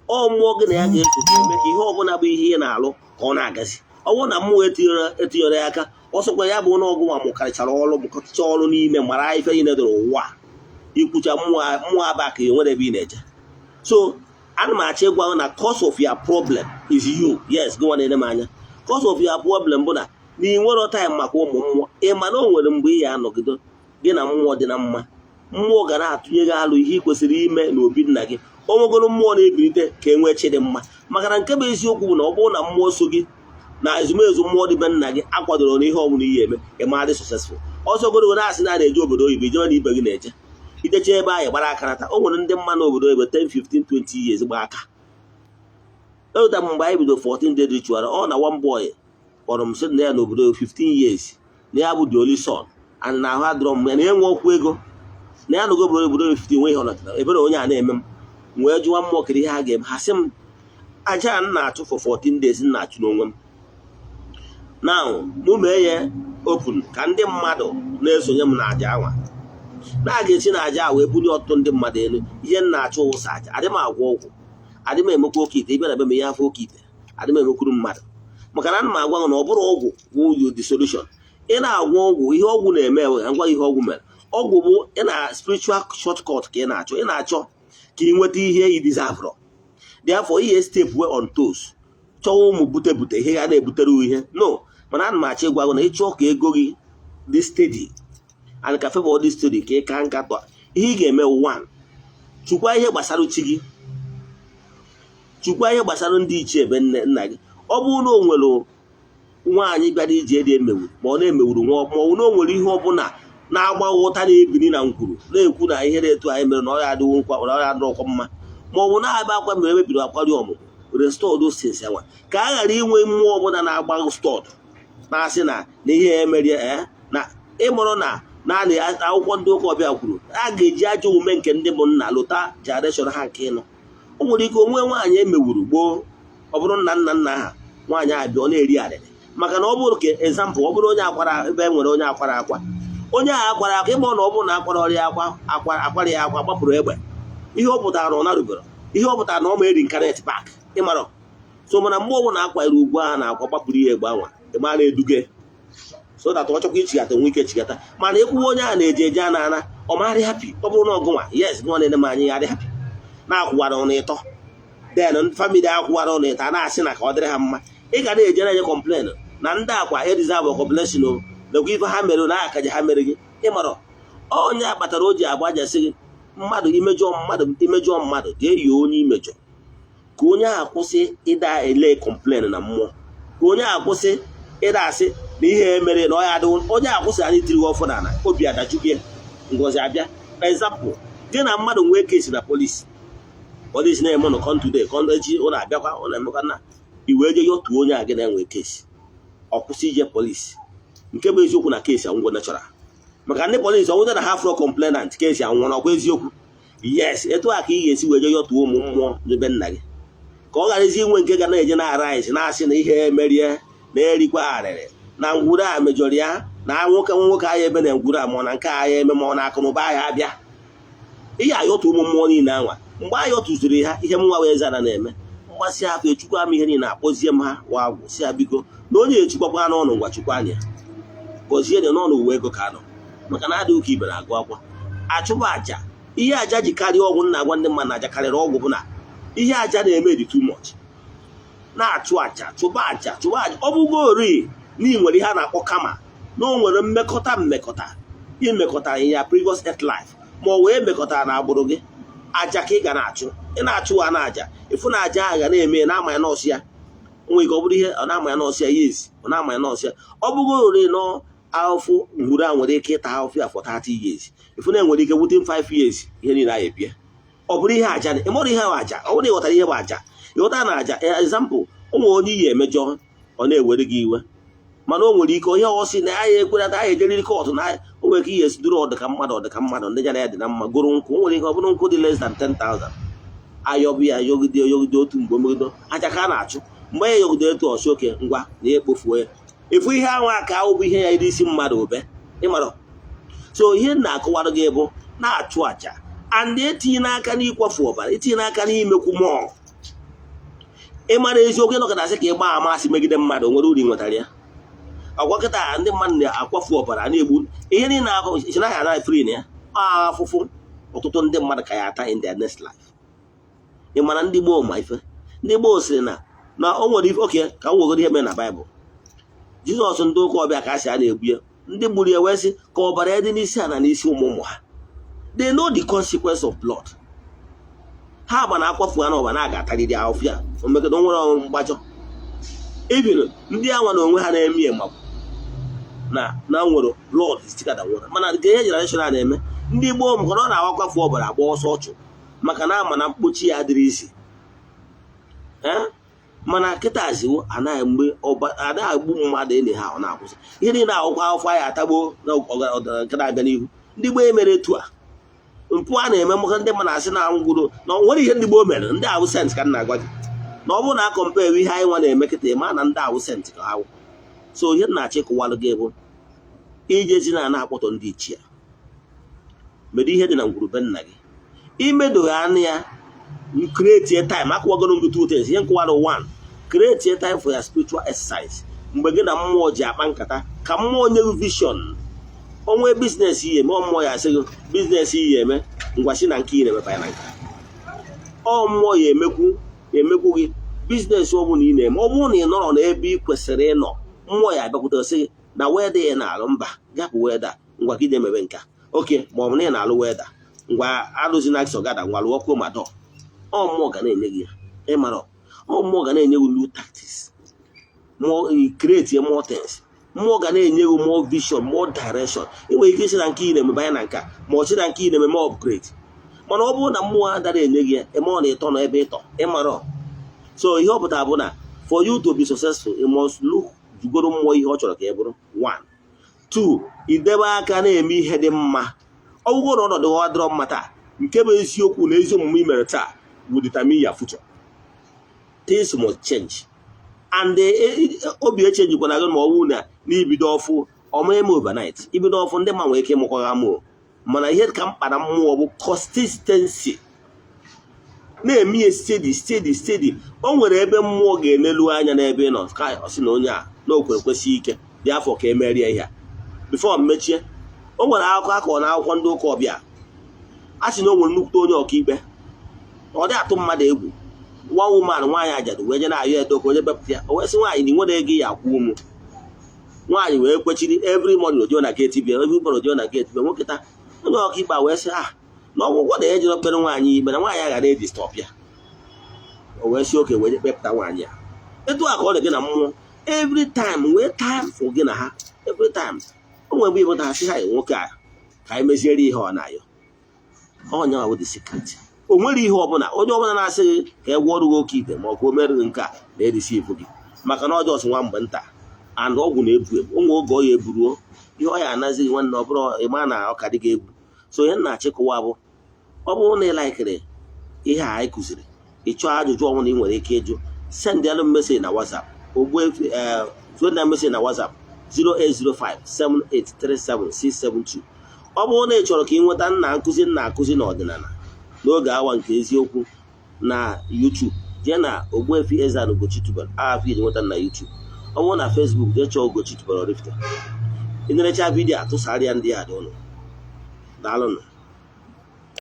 Ọ mmụọ gị na ya ga-eso eme ka ihe ọbụla bụ ihe ị na-alụ ka ọ na-agazi. Ọ bụrụ na mmụọ etinyere ya aka, ọ sọkwa ya bụ na ọgụ nwa mụkarịchara ọrụ, mụkọtacha ọrụ niile, mara ife niile dọrọ ụwa a. Ikwucha mmụọ, mmụọ aba ka enwere ebe ị na-eje. So ana m achọ ịgwa gị na cause of your problem is you. Yes, gị nwa na-ene m anya, cause of your problem bụ na na ị nwere time maka ụmụ mmụọ. Ị ma na o nwere mgbe ị ya anọgide gị na mmụọ dị na mma, mmụọ ga na-atụnye gị alụ ihe ị kwesịrị ime n'obi nna gị. O nwegoro mmụọ na-ebilite ka e nwee chi dị mma, maka na nke bụ eziokwu bụ na ọ bụrụ na mmụọ so gị na ezumezu mmụọ dị be nna gị akwadoro na ihe ọbụla ihe eme, ị ma dị successful. Ọsọ goro na-asị na a na-eje obodo oyibo, ijebe na ibe gị na-eje ideche ebe ahụ gbara aka nata. O nwere ndị mma n'obodo oyibo 10, 15, 20 years gba aka. Eweta m mgbe anyị bido 14 day ritual, ọ na one boy kpọrọ m sị na ya n'obodo 15 years, na ya bụ the only son and na ahụ adịrọ m ya na enwe okwu ego na ya nọgo obodo 15 nwe ihe ọ natara. Ebere onye a na-eme m, m wee jụwa mmụọ kere ihe ha ga-eme. Ha sị m aja a m na-achụ for 14 days, m na-achụ n'onwe m now, mụ mee ya open ka ndị mmadụ na-esonye m na aja anwa na a ga-esi na aja a wee bulie ọtụtụ ndị mmadụ elu. Ihe m na-achụ wụsa aja. Adị m agwọ ọgwụ, adị m emekwa oke ite. Ịbịa na be m ihe afọ oke ite, adị m emekwuru mmadụ, maka na ana m agwa gị na ọ bụrụ ọgwụ wụ the solution. Ị na-agwọ ọgwụ, ihe ọgwụ na-eme ewe ngwa, ihe ọgwụ mere, ọgwụ bụ ị na spiritual shortcut ka ị na-achọ. Ị na-achọ ka ị nweta ihe ị deserve. Therefore, ihe step we on toes chọwa ụmụ bute bute ihe ga na-ebutere ihe no. Mana ana m achọ ịgwa gị na ịchọọ ka ego gị dị steady and ka favor dị steady, ka ị ka nkatọ ihe ị ga-eme: one, chukwa ihe gbasara chi gị, chukwa ihe gbasara ndị ichie ebe nne nna gị. Ọ bụrụ na o nwere nwaanyị bịara ije dị emewuru, ma ọ na-emewuru nwa, ma ọ bụ na o nwere ihe ọbụla na-agba ụta na-ebili na ngwuru na-ekwu na ihe na-etu anyị mere na ọ ya adịwo nkwa, na ọ ya adịrọ ọkwa mma, ma ọ bụ na-aba akwa mere emebiri akwari ọmụmụ, restore those things enwa ka a ghara inwe mmụọ ọbụla na-agba stọd na-asị na na ihe emerie ee na ịmụrụ na naanị akwụkwọ ndị ụka ọbịa kwuru a ga-eji ajọ omume nke ndị bụ nna lụta generation ha nke ịnọ. O nwere ike onwe nwaanyị emewuru gboo, ọ bụrụ nna nna nna ha, nwaanyị abịa ọ na-eri arịrị. Maka na ọ bụrụ ka example, ọ bụrụ onye akwara ebe e nwere onye akwara akwa, onye ahụ akwara akwa, ịma na ọ bụrụ na akwara ọrịa akwa akwara ya akwa gbapụrụ egbe, ihe ọ pụtara na ọ narubere, ihe ọ pụtara na ọ ma eri incarnate back, ịmarọ. So mana mgbe ọbụla akwanyere ugwu ahụ na akwa gbapụrụ ya egbe anwa, ịma na-eduge so that ọ chọkwa ichigata nwe ike chigata. Mana ịkwụwa onye ahụ na-eje eje a na-ana ọ marị happy. Ọ bụrụ na ọgụnwa, yes, gụnwa na-ene m anya ya adị happy na-akwụwara ụnụ ịtọ, then family akwụwara ụnụ ịtọ a na-asị na ka ọ dịrị ha mma, ị ga na-eje na-enye complain na ndị akwa edeserve compensation o lekwa ife ha mere na akaja ha mere gị. Ịmarọ onye a kpatara o ji agbajasị gị mmadụ imejọ mmadụ, imejọ mmadụ, jee yie onye imejọ ka onye ahụ kwụsị ịda ele complain na mmụọ, ka onye ahụ kwụsị ịda asị na ihe emere na ọ ya adịghị. Onye ahụ kwụsị anyị tiri ọfọ n'ala, obi adajụghị, ngozi abịa. Example, gị na mmadụ nwee case na polisi, polisi na-eme ụnụ come today, come echi, ụnụ abịakwa, ụnụ emekwa na iwee je yọtuo onye a gị na-enwe case, ọ kwụsị ije polisi. Nke bụ eziokwu na case anwụgo natural, maka ndị polisi ọnwụde na ha fụrụ complainant, case anwụrụ. Ọkwa eziokwu? Yes. Etu a ka ị ga-esi wee je yọtuo ụmụ mmụọ n'ebe nna gị ka ọ gharazi inwe nke ga na-eje na-arise na-asị na ihe emerie na-erikwa arịrị na ngwuru a mejọrọ ya na nwoke nwoke ahịa ebe na ngwuru a, ma ọ na nke ahịa eme, ma ọ na akụ na ụba ahịa abịa. Ihe ayọtụ ụmụ mmụọ niile anwa, mgbe ayọtụziri ha, ihe mnwa wee zara na-eme mgbasị afọ echukwa m ihe niile, akpọzie m ha wa agwụ si ha biko na onye echukwakwa n'ọnụ ngwa chukwa anya gọzie dị n'ọnụ uwe ego ka nọ, maka na adịghị ka ibe na-agụ akwa achụba aja. Ihe aja ji karịa ọgwụ nna agwa ndị mmadụ na aja karịrị ọgwụ bụ na ihe aja na-eme dị too much. Na-achụ aja, chụba aja, chụba aja. Ọ bụgo ori na ị nwere ihe a na-akpọ kama na o nwere mmekọta mmekọta imekọtara ya previous earth life, ma ọ wee mekọtara na agbụrụ gị, aja ka ị ga na-achụ. Ị na-achụ ha na aja, ịfụ na aja ahụ ga na-eme na-ama ya nọọsụ ya nwere ike ọ bụrụ ihe ọ na-ama ya nọọsụ ya. Yes, ọ na-ama ya nọọsụ ya. Ọ bụgo ori nọ ahụfụ ngwuru a nwere ike ịta ahụfụ ya for 30 years, ịfụ na enwere ike within 5 years ihe niile ahụ ebie. Ọ bụrụ ihe aja, ị mụrụ ihe bụ aja. Ọ bụrụ na ịghọtara ihe bụ aja, ịghọta na aja. Example, o nwere onye iyi emejọ, ọ na-ewere gị iwe. Mana o nwere ike onye ọsị na ya ekwerata ya ejeriri court, na o nwere ike ihe esidoro ọdịka mmadụ, ọdịka mmadụ ndị jara ya dị na mma goro nkwụ. O nwere ike ọ bụrụ nkwụ dị less than 10,000. Ayọbụ ya yọgide yọgide otu mgbe megide aja ka a na-achụ mgbe ya yọgide etu ọsị oke ngwa na ya ekpofuo ya efu ihe ahụ aka ahụ bụ ihe ya iri isi mmadụ ube ịmara. So ihe m na-akọwara gị bụ na-achụ aja and etinye n'aka n'ịkwafu ọbara, etinye n'aka n'imekwu mmụọ. Ịmara eziokwu, ịnọkọta asị ka ịgba amasị megide mmadụ, nwere uru ị nwetara ya. Ọgwa kịta ndị mmadụ na-akwafu ọbara, na-egbu ihe niile ahụ anaghị anaghị free na ya afụfụ. Ọtụtụ ndị mmadụ ka ya ata in their next life. Ị mara ndị gboo ma ife ndị gboo sịrị na o nwere ife oke ka m nwegoro ihe mere na Baịbụl. Jizọs, ndị ụka ọbịa ka a sị a na-egbu ya, ndị gburu ya wee sị ka ọbara ya dị n'isi ha na n'isi ụmụ ụmụ ha. They know the consequence of blood. Ha gba na akwafu ha n'ọba na a ga-atarịrị ahụfụ ya omegide nwere ọnwụ mgbajọ. Even ndị anwa na onwe ha na-eme ya makwu na nwere blood is thicker than water. Mana nke ihe generation a na-eme, ndị gboo maka na ọ na-awakwafu ọbara agba ọsọ ọchụ, maka na ama na mkpochi ya adịrị isi. Mana kịta ziwo anaghị mgbe anaghị egbu mmadụ enyi ha, ọ na-akwụsị ihe niile akwụkwọ akwụkwọ anyị atagbo na nke na-abịa n'ihu. Ndị gboo emere etu a mpụ a na-eme maka ndị mmadụ asị na ngwuru na o nwere ihe ndị gboo mere. Ndị ahụ saint ka m na-agwa gị na ọ bụrụ na a compare ihe anyị nwa na-eme kịta, ịma na ndị ahụ saint ka ha wụ. So ihe m na-achọ ịkụwalụ gị bụ ijezi na ana akpọtọ ndị ichie medu ihe dị na ngwurube nna gị, imedoghị anụ ya. Create time. Akwụwagoro m gị two things. Ihe nkụwarụ, one, create time for your spiritual exercise, mgbe gị na mmụọ ji akpa nkata, ka mmụọ nye gị vision. Onwe business ihe eme, ọ mmụọ ya asị gị business ihe eme, ngwa si na nke ị na-emepe ya na nke ọ mmụọ ya emekwu gị business ọ bụla ị na-eme. Ọ bụrụ na ị nọrọ n'ebe ị kwesịrị ịnọ, mmụọ ya abịakwute sị gị na welder ị na-alụ, mba, gapụ welder, ngwa gị na-emebe nka oke, ma ọ bụ na ị na-alụ welder, ngwa alụzi na gada, ngwa lụọ komadọ. Ọ mmụọ ga na-enye gị ya. Ịmara ọ mmụọ ga na-enye gị new tactics, more create more things. Mmụọ ga na-enye gị more vision, more direction. Ị nwere ike isi na nke ị na-eme banye na nka, ma ọ si na nke ị na-eme more upgrade. Mana ọ bụrụ na mmụọ adara enye gị ya, eme ọ na ịtọ nọ ebe ịtọ ịmara. So ihe ọ pụtara bụ na for you to be successful, you must look jugoro mmụọ ihe ọ chọrọ ka ị bụrụ. One, two, idebe aka na-eme ihe dị mma. Ọ bụrụ na ọnọdụ ọ dịrọ mma taa, nke bụ eziokwu na ezi omume ị mere taa will determine your future. Things must change and obi echangekwana gị ma ọ bụrụ na n'ibido ọfụ ọma eme overnight. Ibido ọfụ, ndị ma nwere ike ịmụkọ ha mụọ. Mana ihe ka mkpa na mmụọ bụ consistency, na-eme ihe steady, steady, steady. O nwere ebe mmụọ ga-enelu anya n'ebe ị nọ ka ọ sị na onye a na o kwere kwesị ike dị afọ ka emerie ihe a. Before mmechie, o nwere akụkọ akọrọ na akwụkwọ ndị ụka ọbịa. A sị na o nwere nnukwute onye ọkaikpe, ọ dị atụ mmadụ egwu. Nwa woman, nwaanyị ajadu, wee je na-ayọ edo ka onye bepụta ya. O wee sị nwaanyị na ị nwere ego ya akwụ ụmụ nwaanyị wee kwechiri. Every morning ojo na gate bịa, every morning ojo na gate bịa. Nwoke ta onye ọkaikpe a wee sị ah, na ọgwụgwọ na ejere okpere nwaanyị ikpe na nwaanyị aghara eji stop ya. O wee sị oke wee je kpepụta nwaanyị a. Etu a ka ọ dị gị na mmụọ. Every time nwee time for gị na ha. Every time o nwere mgbe ịbụta ha sị ha nwoke a ka anyị meziere ihe ọ na-ayọ. Ọnya bụ the secret. O nwere ihe ọbụla onye ọbụla na-asị gị ka e gwọọrụ gị oke ite ma ọ ka o mere gị nke a na-edeceive gị, maka na ọjọọ nwa mgbe nta and ọgwụ na-ebu ebu. O nwere oge ọ ya eburuo ihe ọ ya anazi gị, nwanne, ọ bụrụ ịma na ọ ka dị gị egwu. So ihe m na-achịkọwa bụ, ọ bụrụ na ị likeiri ihe a anyị kụziri, ị chọọ ajụjụ ọbụla ị nwere ike ịjụ, send alụ message na WhatsApp. Ogbuefi, send message na WhatsApp 08057837672. Ọ bụrụ na ị chọrọ ka ị nweta nna nkụzi nna akụzi n'ọdịnala n'oge awa nke eziokwu na YouTube, jee na Ogbuefi Eze-Ana Ugochi tubelu afọ iji nweta na YouTube. Ọ bụrụ na Facebook, jee chọọ Ugochi tubelu Oraifite. Ị nerecha video a, tụsara ya ndị a dị ụnụ. Daalụnụ.